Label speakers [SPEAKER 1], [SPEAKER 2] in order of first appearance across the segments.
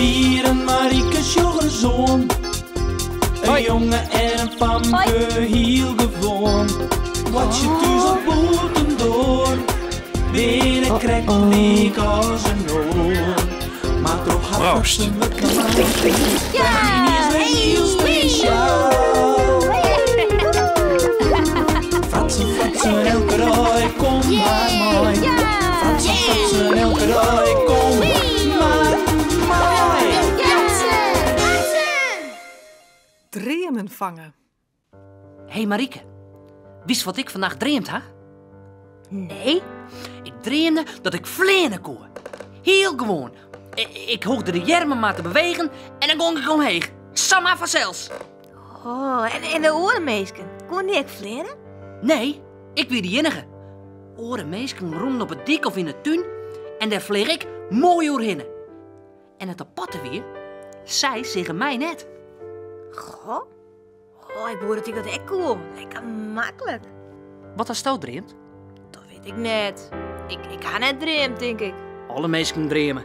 [SPEAKER 1] Pier en Marieke sjoch ris oan. In jonge en in famke, hiel gewoan. Boartsje thús of bûtendoar, binne krekt lyk as in oar. Mar troch har
[SPEAKER 2] Proost.
[SPEAKER 1] fratsen wurdt normaal. Is wer hiel spesjaal. Fratsen, fratsen, elke dei, kom mar mei. Fratsen, fratsen, elke dei, kom mar mei.
[SPEAKER 3] Dreamen fange.
[SPEAKER 4] Hé Marieke, witst wat ik fannacht dreamd ha?
[SPEAKER 5] Nee.
[SPEAKER 4] Ik dreamde dat ik fleane koe. Hiel gewoan. Ik hoegde de earmen mar te bewegen en dan gong ik omheech. Samar fansels.
[SPEAKER 5] Oh, en de oare minsken, koene dy ek fleane?
[SPEAKER 4] Nee, ik wie de iennige. Oare minsken rûnen op 'e dyk of yn 'e tún en dêr fleach ik moai oerhinne. En it aparte wie, sy seagen my net.
[SPEAKER 5] Goh. Oh, ik woe dat ik dat ek koe. Lekker maklik.
[SPEAKER 4] Wat hasto dreamd?
[SPEAKER 5] Dat wit ik net. Ik ha net dreamd, tink ik.
[SPEAKER 4] Alle minsken dreame.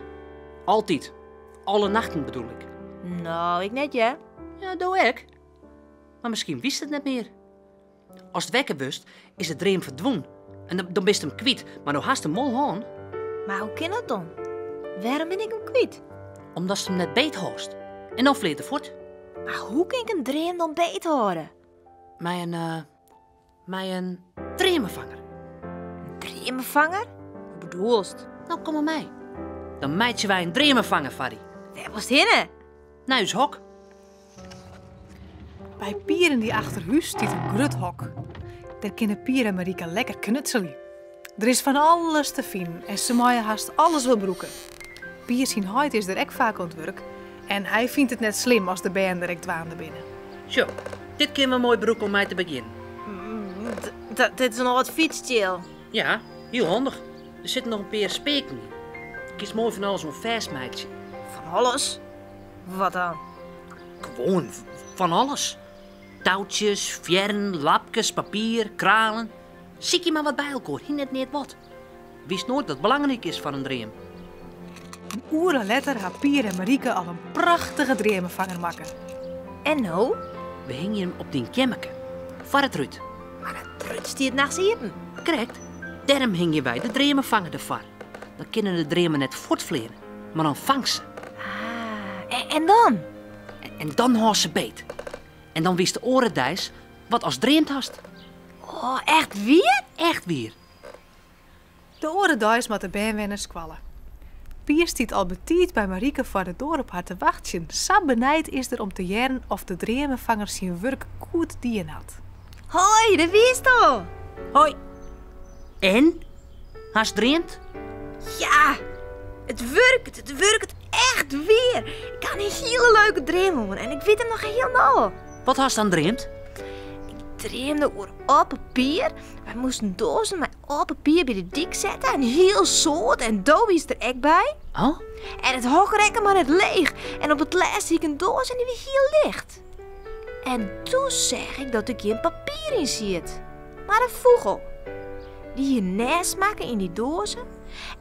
[SPEAKER 4] Altyd. Alle nachten bedoel ik.
[SPEAKER 5] No, ik net, hear.
[SPEAKER 4] Ja, do ek. Mar miskien witst it net mear. Ast wekker wurdst, is de dream ferdwûn. En dan bist him kwyt, mar do hast him wol hân.
[SPEAKER 5] Mar hoe kin dat dan? Wêrom bin ik him kwyt?
[SPEAKER 4] Omdatst him net beet hâldst. En dan fleant er fuort.
[SPEAKER 5] Mar hoe kin ik in dream dan beet hâlde?
[SPEAKER 4] Mei in dreamefanger.
[SPEAKER 5] In dreamefanger? Hoe bedoelst?
[SPEAKER 4] No, kom mar mei. Dan meitsje wy in dreamefanger foar dy.
[SPEAKER 5] Wêr wolst hinne?
[SPEAKER 4] Nei ús hok.
[SPEAKER 3] By Pier en dy achterhús stiet in grut hok. Dêr kinne Pier en Marieke lekker knutselje. Der is fan alles te finen en se meie hast alles wol brûke. Pier syn heit is der ek faak oan it wurk en hy fynt it net slim as de bern der ek dwaande binne.
[SPEAKER 4] Sjoch, dit kinne we moai brûke om mei te begjinnen.
[SPEAKER 5] Dit is in âld fytstsjil.
[SPEAKER 4] Ja, hiel handich. Der sitte noch in pear speaken yn. Kinst moai fan alles oan fêstmeitsje.
[SPEAKER 5] Fan alles? Wat dan?
[SPEAKER 4] Gewoan fan alles. Toutsjes, fearren, lapkes, papier, kralen. Sykje mar wat by elkoar, hie net neat wat. Witst noait wat belangryk is foar in dream.
[SPEAKER 3] In oere letter ha Pier en Marieke al in prachtige dreamefanger makke.
[SPEAKER 5] En no?
[SPEAKER 4] We hingje him op dyn keammerke, foar it rút.
[SPEAKER 5] Mar dat rút stiet nachts iepen.
[SPEAKER 4] Krekt, dêrom hingje wy de dreamefanger derfoar. Dan kinne de dreamen net fuortfleane, mar dan fangst se.
[SPEAKER 5] Ah, en dan?
[SPEAKER 4] En dan hâldst se beet. En dan witst de oare deis wat ast dreamd hast.
[SPEAKER 5] Oh, echt wier?
[SPEAKER 4] Echt wier.
[SPEAKER 3] De oare deis moat de bern wer nei skoalle. Pier stiet al betiid by Marieke foar de doar op har te wachtsjen. Sa benijd is er om te hearren oft de dreamefanger syn wurk goed dien hat.
[SPEAKER 5] Hoi, dêr wiest al!
[SPEAKER 4] Hoi. En? Hast dreamd?
[SPEAKER 5] Ja, it wurket, it wurket echt wier. Ik ha in hiele leuke dream hân en ik wit him noch hielendal.
[SPEAKER 4] Wat hast dan dreamd?
[SPEAKER 5] Ik dreamde oer âld papier. Wy moasten doazen mei âld papier by de dyk sette, in hiel soad en do wiest der ek by.
[SPEAKER 4] Oh?
[SPEAKER 5] En it hok rekke mar net leech en op it lêst hie ik in doas en dy wie hiel licht. En doe seach ik dat der gjin papier yn siet, mar in fûgel. Dy hie in nêst makke yn dy doazen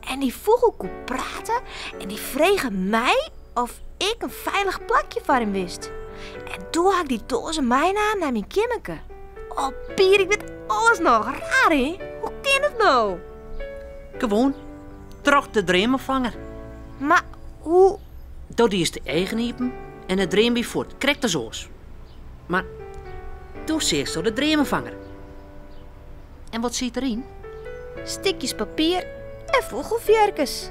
[SPEAKER 5] en dy fûgel koe prate en dy frege my of ik in feilich plakje foar him wist. En doe ha ik dy doazen meinaam nei myn keammerke. Oh Pier, ik wit alles noch. Raar hè? Hoe kin it no?
[SPEAKER 4] Gewoan, troch de dreamefanger.
[SPEAKER 5] Mar hoe?
[SPEAKER 4] Do diest de eagen iepen en de dream wie fuort, krekt as oars. Mar doe seachsto de dreamefanger. En wat siet deryn?
[SPEAKER 5] Stikjes papier en fûgelfearkes.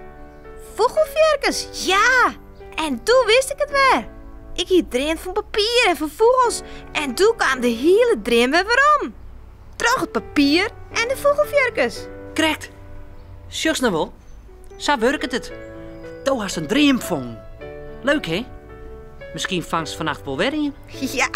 [SPEAKER 5] Fûgelfearkes, ja! En doe wist ik it wer. Ik hie dreamd fan papier en fan fûgels en doe kaam de hiele dream wer werom. Troch it papier en de fûgelfearkes.
[SPEAKER 4] Krekt. Sjochst no wol, sa wurket it. Do hast in dream fongen. Leuk, hè? Miskien fangst fannacht wol wer ien.
[SPEAKER 5] Ja.